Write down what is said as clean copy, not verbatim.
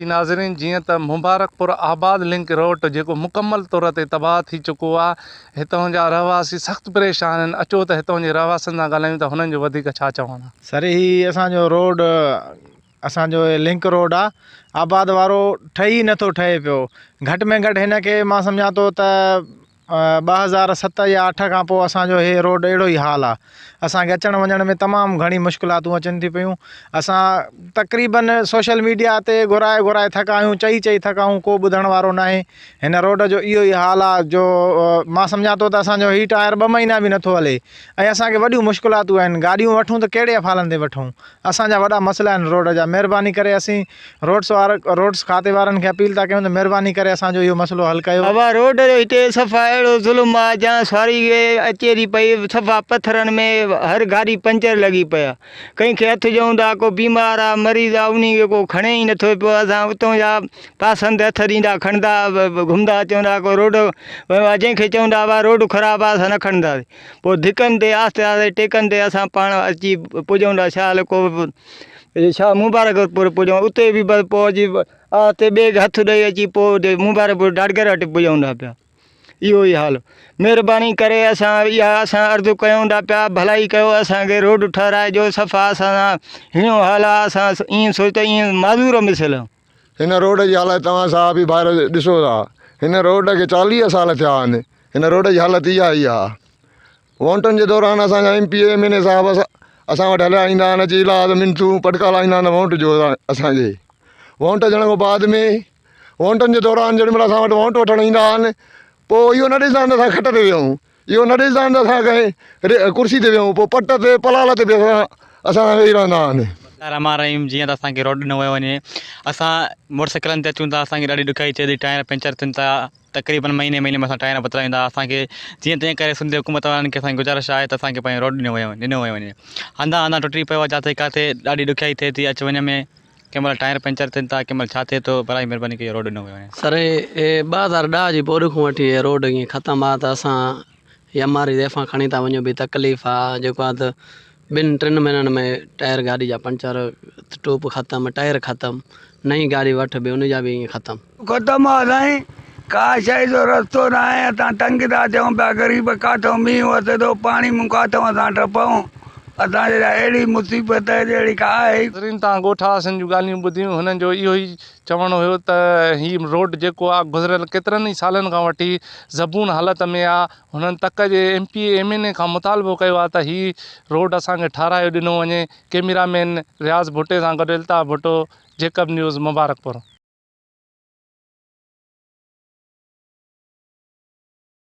ناظرين جيئن ته مبارڪپور آباد لنڪ روڊ جيڪو مڪمل طور تي تباهه ٿي چڪو آهي هتان جا رهواسي سخت پريشان آهن اچو ته هتان جي رهواسين سان ڳالهايون ته هنن جو وڌيڪ ڇا چوڻ آهي. سر هي اسان جو روڊ اسان جو هي لنڪ روڊ آ آباد وارو ٺهي ئي نٿو ٺهي پيو گهٽ ۾ گهٽ هن کي مان سمجهان ٿو ته 2007 يا اٺ کان پوء اسان جو هي روڊ اهڙو ئي حال آ. اسان کي اچڻ وڃڻ ۾ تمام گهڻي مشڪلاتون اچن ٿيون پيون. اسان تقريبن سوشل ميڊيا تي گهرائي گهرائي ٿڪا آهيون چئي چئي ٿڪا آهيون ڪو ٻڌڻ وارو ناهي. هن روڊ جو اهو ئي حال آ جو مان سمجهان ٿو ته اسان جو هي ٽائر ٻه مهينا به نٿو هلي ۽ اسان کي وڏيون مشڪلاتون آهن گاڏيون وٺون ته ڪهڙي افعالن تي وٺون. اسان جا وڏا مسئلا آهن روڊ جا مهرباني ڪري اسين روڊس وار روڊس کاتي وارن کي اپيل ٿا ڪيون ته مهرباني ڪري اسان جو اهو مسئلو حل ڪيو. بابا روڊ جو هتي صفا اهڙو ظلم آ جان سواري اچي ٿي پئي صفا پٿرن ۾ هر گاڏي پنچر لڳي پئي آ ڪنهن کي هٿ ڏيون ٿا ڪو بيمار آ مريض آ انهي کي ڪو کڻي ئي نٿو پيو اسان اتون جا پاسن تي هٿ ڏيندا کڻندا گهمندا چوندا ڪو روڊ جنهن کي چوندا بابا روڊ خراب آ اسان نه کڻنداسين پوء ڌڪن تي آهستي آهستي ٽيڪن تي اسان پاڻ اچي پڄون ٿا شال ڪو شاهه مبارڪ پور پڄون اتي به بس پوء اچي آهستي ٻئي کي هٿ ڏئي اچي پوء اتي مبارڪ پور ڊاٽگر وٽ پڄون ٿا پيا اهو ئي حال مهرباني ڪري اسان اها اسان عرض ڪيون ٿا پيا ڀلائي ڪيو اسانکي روڊ ٺهرائجو صفا اسان سان هيڻو حال آهي اسان ائين سوچ ته ائين معذور مثل آهيون. هن روڊ جي حالت توهان صحافي ڀائر ڏسو ٿا هن روڊ کي چاليهه سال ٿيا آهن هن روڊ جي حالت اها ئي آهي ووٽن جي دوران اسان جا M P A M N A صاحب اسان وٽ هليا ايندا آهن اچي ايلاز منٿون پٽڪا لائيندا آهن ووٽ جو اسانجي ووٽ ڏيڻ کان بعد ۾ ووٽن جي دوران جيڏي مهل اسان وٽ ووٽ وٺڻ ايندا آهن پوء اهو نه ڏسندا آهن ته اسان کٽ تي ويهون اهو نه ڏسندا آهن ته اسان ڪنهن ڪرسي تي ويهون پوء پٽ تي پلال تي به اسان اسان سان ويهي رهندا آهن. بسم الله الرحمٰن الرحيم جيئن ته اسان کي روڊ ڏنو ويو وڃي اسان موٽر سائيڪلن تي اچون ٿا اسان کي ڏاڍي ڏکيائي ٿئي ٿي ٽائر پنچر ٿين ٿا تقريبن مهيني مهيني ۾ اسان ٽائر بدلايون ٿا اسان کي جيئن تيئن ڪري سنڌ حڪومت وارن کي اسان کي گذارش آهي ته اسان کي پنهنجو روڊ ڏنو ويو ڏنو ويو وڃي هنڌان هنڌان ٽٽي پيو آهي جاٿي ڪاٿي ڏاڍي ڏکيائي ٿئي ٿي اچ وڃ ۾ ڪنهن مهل ٽائر پنچر ٿين ٿا ڪنهن مهل ڇا ٿئي ٿو برائي مهرباني ڪري روڊ ڏنو ويو وڃي. سر هي 2010 جي پوڏ کان وٺي هي روڊ ائين ختم آ ته اسان ايم آر زيفان کڻي ٿا وڃون به تڪليف آ جيڪو آ ته ٻن ٽن مهينن ۾ ٽائر گاڏي جا پنچر ٽوپ ختم ٽائر ختم نئين گاڏي وٺ به ان جا به ائين ختم. ختم آ سائين ڪا شئي جو رستو ناهي اسان تنگ ٿا ٿيون پيا غريب ڪاٿئون مينهن وسي ٿو پاڻي مون ڪاٿئون اسان ٽپئون اسان جي لاء اهڙي مصيبت جهڙي ڪا آهي ئي. ناظرين توهان ڳوٺ واسين جون ڳالهيون ٻڌيون هنن جو اهو ئي چوڻ هيو ته هي روڊ جيڪو آ گذريل ڪيترن ئي سالن کان وٺي زبون حالت ۾ آ هنن تڪ جي M P A M N A کان مطالبو ڪيو آ ته هي روڊ اسان کي ٺاراهيو ڏنو وڃي ڪيميرا مين رياض ڀٽي سان گڏ الطاف ڀٽو جيڪب نيوز مبارڪپور.